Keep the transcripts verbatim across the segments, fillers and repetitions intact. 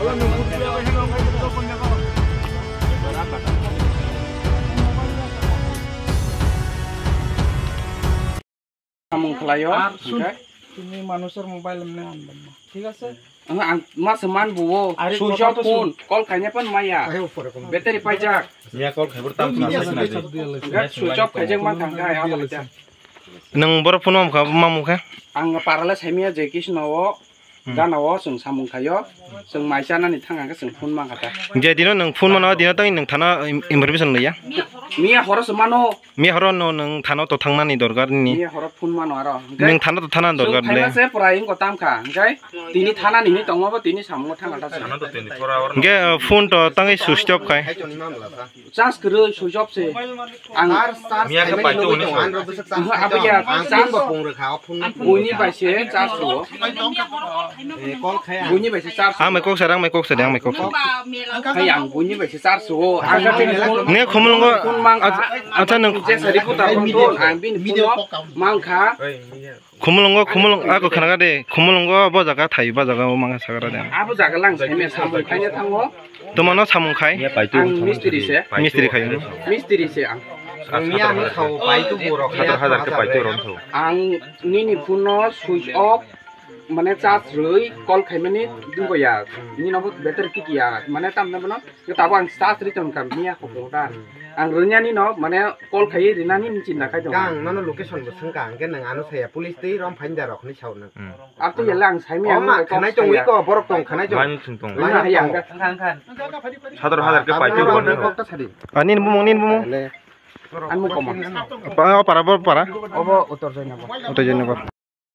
Samung khlaio, ar sun, hwnkhe? Tini manusor mobile emne anbam na, thik ase? Ang, ang ma se man buo, are switch off phone, call khaina pan maya. Battery paijak. Niya call khaibur tam tuna se sinai. Hwnkhe switch off khaijak ma thang kha, abo khaijak. Nwng borok phone mamkha, mamukha? Ang parale saimaya je kisno o, hmm, gana o chwng samung khaio, chwng mai chanani thang hwnkhe chwng phone mankha ta. Je dino nwng phone mano, dino tangwi nwng thana im-, information laiya? Miya horo se mano. Miya horo no nwng thana to thangnani dorkar ni. Miya horo phone mano aro. Nwng thana to thana dorkar le. Chwng phaima se pura ingo tamkha, hwnkhe tini thana ni hinwi tongma bo tini samungo thangkha ta chwng. Hwnkhe, uh, phone to tangwi switch off khai. Charge kwrwi, switch off se. Ang miya khe paito hwnwi sao. Oho, abo ya, charge. Buini bai se charge rwo. Buini bai se charge. Ang mai kok sadang, mai kok sadang, mai kok sadang. Hai, ang buini bai se charge rwo. Ang ne khumulungo. Phone mang kha. Acha, acha, nwng je sari puta phone, ang bini phone no mang kha. Khumulungo, khumulung, ako khnaga de, khumulungo bo jaga thai, bo jaga o mangsa sagra de. Abo jaga lang saimya samung khaina thango. Tomano samung khai? Ang mistri se. Mistri khai no? Mistri se ang. Ang miya no sao pai tu borok. Hajar hajar khe pai tu ron sao. Ang nini phone no switch off, mane charge rwi call khaimani dungbo ya. Nini no bo battery tik ya, mane tamne bono. Tabo ang charge ri tong kha, miya khobor da. Hmm. Ang rwnyani no, mane, call khai rinani ni chinta khai tong. Kang, nono location bo swngkha, hwnkhe nwng ano saya, police tei rom phainda rok hinwi sao nwng. Hmm. Abo to yala ang saimya. O ma, ang khanai tong saya. Wi ko, borok tong, khanai tong. Mani chwng tong. Mani haya ang. Sadar hadar khe pai tong. Ani bumung, ani bumung. Ani bumung. Pa, para, para. Obo utor jai nabo. Utor jai nabo.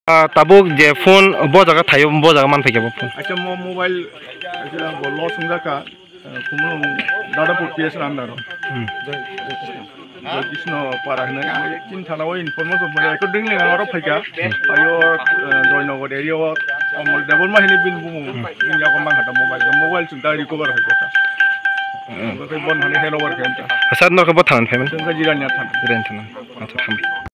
Ah, tabuk je phone bo jaga thaio, bo jaga man phaikha bo phone. Acha mo mobile, acha bo loss wngjakha, eh, Khumulwng Dadapur P S under o. Hmm. Joy Krishna para hwnwi, tin thana o information moya, accordingly ang oro phaikha. Hmm. Ayo, eh, Joynagar area o, Amol Debbarma hwnwi bini bumung, hmm, bini yago mangkha ta mobile, mobile chwng ta recover khaikha ta. Hmm. Bo khe bon hwnwi handover khaikha ta. Asat no khe bo thana phaiman? Chwng khe Jirania thana. Jirania thana. Acha, hambai.